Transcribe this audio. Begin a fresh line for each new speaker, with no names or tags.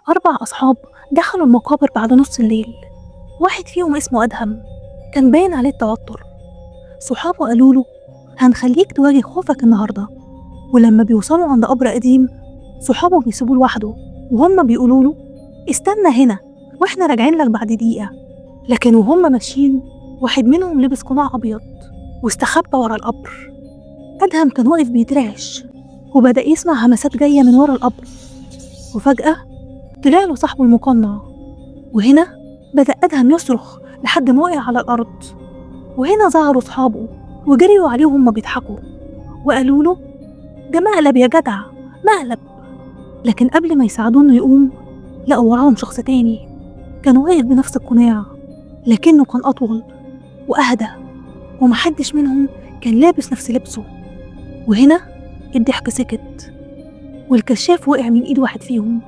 أربع أصحاب دخلوا المقابر بعد نص الليل. واحد فيهم اسمه أدهم، كان باين عليه التوتر. صحابه قالوا له هنخليك تواجه خوفك النهاردة. ولما بيوصلوا عند قبر قديم صحابه بيسيبوه لوحده، وهم بيقولوا له استنى هنا واحنا راجعين لك بعد دقيقة. لكن وهم ماشيين واحد منهم لبس قناع أبيض واستخبى ورا القبر. أدهم كان واقف بيترعش، وبدأ يسمع همسات جاية من ورا القبر، وفجأة طلع له صاحبه المقنع. وهنا بدأ أدهم يصرخ لحد ما وقع على الأرض. وهنا ظهروا صحابه وجريوا عليه وهم بيضحكوا وقالوا له ده مقلب يا جدع، مقلب. لكن قبل ما يساعدوه انه يقوم لقوا وراهم شخص تاني كان واقف بنفس القناع، لكنه كان أطول وأهدى، ومحدش منهم كان لابس نفس لبسه. وهنا الضحك سكت، والكشاف وقع من ايد واحد فيهم.